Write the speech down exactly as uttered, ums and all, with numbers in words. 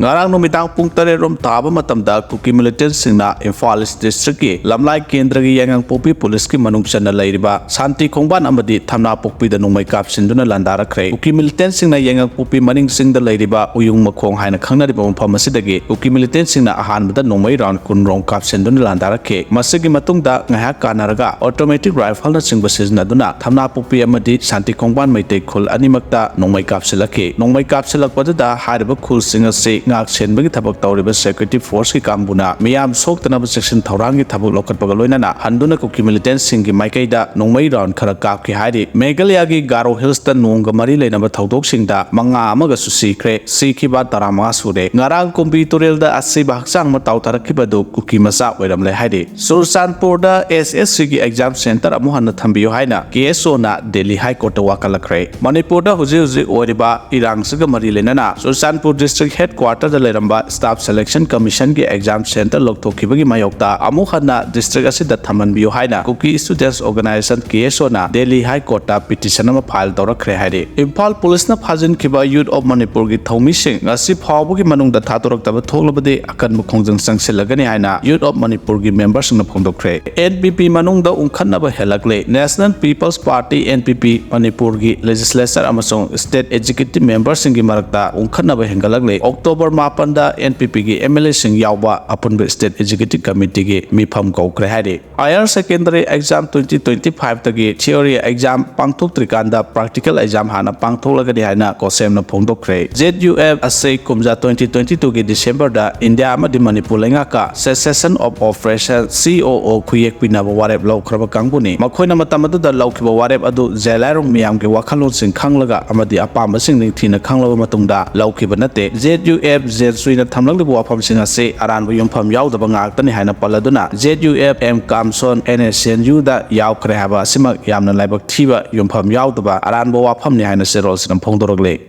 ꯉꯔꯥꯡ ꯅꯨꯃꯤꯗꯥꯡ ꯄꯨꯡ ꯇꯔꯦꯠ ꯔꯣꯝ ꯇꯥꯕ ꯃꯇꯝꯗ ꯀꯨꯀꯤ ꯃꯤꯂꯤꯇꯦꯟꯁꯤꯡꯅ ꯏꯝꯐꯥꯜ ꯏꯁ ꯗꯤꯁꯇ꯭ꯔꯤꯛꯀꯤ ꯂꯝꯂꯥꯏ ꯀꯦꯟꯗ꯭ꯔꯒꯤ ꯌꯥꯏꯉꯪꯄꯣꯛꯄꯤ ꯄꯨꯂꯤꯁꯀꯤ ꯃꯅꯨꯡ ꯆꯟꯅ ꯂꯩꯔꯤꯕ ꯁꯥꯟꯇꯤ ꯈꯣꯡꯕꯥꯟ ꯑꯃꯗꯤ ꯊꯝꯅꯥꯄꯣꯛꯄꯤꯗ ꯅꯣꯡꯃꯩ ꯀꯥꯞꯁꯤꯟꯗꯨꯅ ꯂꯥꯟꯗꯥꯔꯛꯈ꯭ꯔꯦ꯫ ꯀꯨꯀꯤ ꯃꯤꯂꯤꯇꯦꯟꯁꯤꯡꯅ ꯌꯥꯏꯉꯪꯄꯣꯛꯄꯤ ꯃꯅꯤꯡ ꯆꯤꯡꯗ ꯂꯩꯔꯤꯕ ꯎꯌꯨꯡ ꯃꯈꯣꯡ ꯍꯥꯏꯅ ꯈꯪꯅꯔꯤꯕ ꯃꯐꯝ ꯑꯁꯤꯗꯒꯤ ꯀꯨꯀꯤ ꯃꯤꯂꯤꯇꯦꯟꯁꯤꯡꯅ ꯑꯍꯥꯟꯕꯗ ꯅꯣꯡꯃꯩ ꯔꯥꯎꯟ ꯀꯨꯟ ꯔꯣꯝ ꯀꯥꯞꯁꯤꯟꯗꯨꯅ ꯂꯥꯟꯗꯥꯔꯛꯈꯤ꯫ ꯃꯁꯤꯒꯤ ꯃꯇꯨꯡꯗ ꯉꯥꯏꯍꯥꯛ ꯀꯥꯟꯅꯔꯒ ꯑꯣꯇꯣꯃꯦꯇꯤꯛ ꯔꯥꯏꯐꯜꯅꯆꯤꯡꯕ ꯁꯤꯖꯤꯟꯅꯗꯨꯅ ꯊꯝꯅꯥꯄꯣꯛꯄꯤ ꯑꯃꯗꯤ ꯁꯥꯟꯇꯤ ꯈꯣꯡꯕꯥꯟ ꯃꯩꯇꯩ ꯈꯨꯜ ꯑꯅꯤꯃꯛꯇ ꯅꯣꯡꯃꯩ ꯀꯥꯞꯁꯤꯜꯂꯛꯈꯤ꯫ ꯅꯣꯡꯃꯩ ꯀꯥꯞꯁꯤꯜꯂꯛꯄꯗꯨꯗ ꯍꯥꯏꯔꯤꯕ ꯈꯨꯜꯁꯤꯡ ꯑꯁꯤ ꯉꯥꯛ ꯁꯦꯟꯕꯒꯤ ꯊꯕꯛ ꯇꯧꯔꯤꯕ ꯁꯦꯀ꯭ꯌꯨꯔꯤꯇꯤ ꯐꯣꯔꯁꯀꯤ ꯀꯥꯡꯕꯨꯅ ꯃꯤꯌꯥꯝ ꯁꯣꯛꯇꯅꯕ ꯆꯦꯛꯁꯤꯟ ꯊꯧꯔꯥꯡꯒꯤ ꯊꯕꯛ ꯂꯧꯈꯠꯄꯒ ꯂꯣꯏꯅꯅ ꯍꯟꯗꯨꯅ ꯀꯨꯀꯤ ꯃꯤꯂꯤꯇꯦꯟꯁꯤꯡꯒꯤ ꯃꯥꯏꯀꯩꯗ ꯅꯣꯡꯃꯩ ꯔꯥꯎꯟ ꯈꯔ ꯀꯥꯞꯈꯤ ꯍꯥꯏꯔꯤ꯫ ꯃꯦꯘꯥꯂꯌꯥꯒꯤ ꯒꯥꯔꯣ ꯍꯤꯜꯁꯇ ꯅꯣꯡꯒ ꯃꯔꯤ ꯂꯩꯅꯕ ꯊꯧꯗꯣꯛꯁꯤꯡꯗ ꯃꯉꯥ ꯑꯃꯒꯁꯨ ꯁꯤꯈ꯭ꯔꯦ꯫ ꯁꯤꯈꯤꯕ ꯇꯔꯥꯃꯉꯥ ꯁꯨꯔꯦ꯫ ꯉꯔꯥꯡ ꯀꯨꯝꯕꯤ ꯇꯨꯔꯦꯜꯗ ꯑꯁꯤꯕ ꯍꯛꯆꯥꯡ ꯑꯃ ꯇꯥꯎꯊꯔꯛꯈꯤꯕꯗꯨ ꯀꯨꯀꯤ ꯃꯆꯥ ꯑꯣꯏꯔꯝꯂꯦ ꯍꯥꯏꯔꯤ꯫ ꯆꯨꯔꯆꯥꯟꯄꯨꯔꯗ ꯑꯦꯁ ꯑꯦꯁ ꯁꯤꯒꯤ ꯑꯦꯛꯖꯥꯝ ꯁꯦꯟꯇꯔ ꯑꯃꯨꯛ ꯍꯟꯅ ꯊꯝꯕꯤꯌꯨ ꯍꯥꯏꯅ ꯀꯦ ꯑꯦꯁ ꯑꯣꯅ ꯗꯦꯜꯂꯤ ꯍꯥꯏ ꯀꯣꯔꯠꯇ ꯋꯥꯀꯠꯂꯛꯈ꯭ꯔꯦ꯫ ꯃꯅꯤꯄꯨꯔꯗ ꯍꯧꯖꯤꯛ ꯍꯧꯖꯤꯛ ꯑꯣꯏꯔꯤꯕ ꯏꯔꯥꯡꯁꯤꯒ ꯃꯔꯤ ꯂꯩꯅꯅ ꯆꯨꯔꯆꯥꯟꯄꯨꯔ ꯗꯤꯁꯇ꯭ꯔꯤꯛ ꯍꯦꯗ ꯀ꯭ꯋꯥꯇꯔꯗ ꯂꯩꯔꯝꯕ ꯁ꯭ꯇꯥꯐ ꯁꯦꯂꯦꯛꯁꯟ ꯀꯃꯤꯁꯟꯒꯤ ꯑꯦꯛꯖꯥꯝ ꯁꯦꯟꯇꯔ ꯂꯧꯊꯣꯛꯈꯤꯕꯒꯤ ꯃꯥꯌꯣꯛꯇ ꯑꯃꯨꯛ ꯍꯟꯅ ꯗꯤꯁꯇ꯭ꯔꯤꯛ ꯑꯁꯤꯗ ꯊꯝꯍꯟꯕꯤꯌꯨ ꯍꯥꯏꯅ ꯀꯨꯀꯤ ꯁ꯭ꯇꯨꯗꯦꯟꯠꯁ ꯑꯣꯔꯒꯅꯥꯏꯖꯦꯁꯟ ꯀꯦ ꯑꯦꯁ ꯑꯣꯅ ꯗꯦꯜꯂꯤ ꯍꯥꯏ ꯀꯣꯔꯠꯇ ꯄꯤꯇꯤꯁꯟ ꯑꯃ ꯐꯥꯏꯜ ꯇꯧꯔꯛꯈ꯭ꯔꯦ ꯍꯥꯏꯔꯤ꯫ ꯏꯝꯐꯥꯜ ꯄꯨꯂꯤꯁꯅ ꯐꯥꯖꯤꯟꯈꯤꯕ ꯌꯨꯠ ꯑꯣꯐ ꯃꯅꯤꯄꯨꯔꯒꯤ ꯊꯧꯃꯤꯁꯤꯡ ꯉꯁꯤ ꯐꯥꯎꯕꯒꯤ ꯃꯅꯨꯡꯗ ꯊꯥꯗꯣꯔꯛꯇꯕ ꯊꯣꯛꯂꯕꯗꯤ ꯑꯀꯟꯕ ꯈꯣꯡꯖꯪ ꯆꯪꯁꯤꯜꯂꯒꯅꯤ ꯍꯥꯏꯅ ꯌꯨꯠ ꯑꯣꯐ ꯃꯅꯤꯄꯨꯔꯒꯤ ꯃꯦꯝꯕꯔꯁꯤꯡꯅ ꯐꯣꯡꯗꯣꯛꯈ꯭ꯔꯦ꯫ ꯑꯦꯟ ꯄꯤ ꯄꯤ ꯃꯅꯨꯡꯗ ꯎꯪꯈꯠꯅꯕ ꯍꯦꯜꯂꯛꯂꯦ꯫ National peoples party, N P P, ꯃꯅꯤꯄꯨꯔꯒꯤ ꯂꯦꯖꯤꯁꯂꯦꯆꯔ ꯑꯃꯁꯨꯡ ꯁ꯭ꯇꯦꯠ ꯑꯦꯛꯖꯤꯀ꯭ꯌꯨꯇꯤꯚ ꯃꯦꯝꯕꯔꯁꯤꯡꯒꯤ ꯃꯔꯛꯇ ꯎꯪꯈꯠꯅꯕ ꯍꯦꯟꯒꯠꯂꯛꯂꯦ꯫ ꯑꯣꯛꯇꯣꯕꯔ ꯃꯥꯄꯟꯗ ꯑꯦꯟ ꯄꯤ ꯄꯤꯒꯤ ꯑꯦꯝ ꯑꯦꯜ ꯑꯦꯁꯤꯡ ꯌꯥꯎꯕ ꯑꯄꯨꯟꯕ ꯁ꯭ꯇꯦꯠ ꯑꯦꯛꯖꯤꯀ꯭ꯌꯨꯇꯤꯚ ꯀꯃꯤꯇꯤꯒꯤ ꯃꯤꯐꯝ ꯀꯧꯈ꯭ꯔꯦ ꯍꯥꯏꯔꯤ꯫ ꯍꯥꯌꯔ ꯁꯦꯀꯦꯟꯗꯔꯤ ꯑꯦꯛꯖꯥꯝ ꯇ꯭ꯋꯦꯟꯇꯤ ꯇ꯭ꯋꯦꯟꯇꯤ ꯐꯥꯏꯚꯇꯒꯤ ꯊꯤꯑꯣꯔꯤ ꯑꯦꯛꯖꯥꯝ ꯄꯥꯡꯊꯣꯛꯇ꯭ꯔꯤꯀꯥꯟꯗ ꯄ꯭ꯔꯥꯛꯇꯤꯀꯦꯜ ꯑꯦꯛꯖꯥꯝ ꯍꯥꯟꯅ ꯄꯥꯡꯊꯣꯛꯂꯒꯅꯤ ꯍꯥꯏꯅ ꯀꯣꯁꯦꯝꯅ ꯐꯣꯡꯗꯣꯛꯈ꯭ꯔꯦ꯫ ꯖꯦꯠ ꯌꯨ ꯑꯦꯐ ꯑꯁꯤ ꯀꯨꯝꯖꯥ ꯇ꯭ꯋꯦꯟꯇꯤ ꯇ꯭ꯋꯦꯟꯇꯤ ꯇꯨꯒꯤ ꯗꯤꯁꯦꯝꯕꯔꯗ ꯏꯟꯗꯤꯌꯥ ꯑꯃꯗꯤ ꯃꯅꯤꯄꯨꯔ ꯂꯩꯉꯥꯛꯀ cessation of operation, C O ꯑꯣ, ꯈꯨꯌꯦꯛ ꯄꯤꯅꯕ ꯋꯥꯔꯦꯞ ꯂꯧꯈ꯭ꯔꯕ ꯀꯥꯡꯕꯨꯅꯤ꯫ ꯃꯈꯣꯏꯅ ꯃꯇꯝ ꯑꯗꯨꯗ ꯂꯧꯈꯤꯕ ꯋꯥꯔꯦꯞ ꯑꯗꯨ ꯖꯦꯂꯥꯏꯔꯣꯡ ꯃꯤꯌꯥꯝꯒꯤ ꯋꯥꯈꯜꯂꯣꯟꯁꯤꯡ ꯈꯪꯂꯒ ꯑꯃꯗꯤ ꯑꯄꯥꯝꯕꯁꯤꯡ ꯅꯤꯡꯊꯤꯅ ꯈꯪꯂꯕ ꯃꯇꯨꯡꯗ ꯂꯧꯈꯤꯕ ꯅꯠꯇꯦ꯫ ꯖꯦꯠ ꯌꯨ ꯑꯦꯐ ꯖꯦꯠ ꯁꯨꯏꯅ ꯊꯝꯂꯛꯂꯤꯕ ꯋꯥꯐꯝꯁꯤꯡ ꯑꯁꯤ ꯑꯔꯥꯟꯕ ꯌꯨꯝꯐꯝ ꯌꯥꯎꯗꯕ ꯉꯥꯛꯇꯅꯤ ꯍꯥꯏꯅ ꯄꯜꯂꯗꯨꯅ, Z U F M Kamson N S N ꯌꯨꯗ ꯌꯥꯎꯈ꯭ꯔꯦ ꯍꯥꯏꯕ ꯑꯁꯤꯃꯛ ꯌꯥꯝꯅ ꯂꯥꯏꯕꯛ ꯊꯤꯕ ꯌꯨꯝꯐꯝ ꯌꯥꯎꯗꯕ ꯑꯔꯥꯟꯕ ꯋꯥꯐꯝꯅꯤ ꯍꯥꯏꯅ ꯆꯦꯔꯣꯜꯁꯤꯅ ꯐꯣꯡꯗꯣꯔꯛꯂꯤ꯫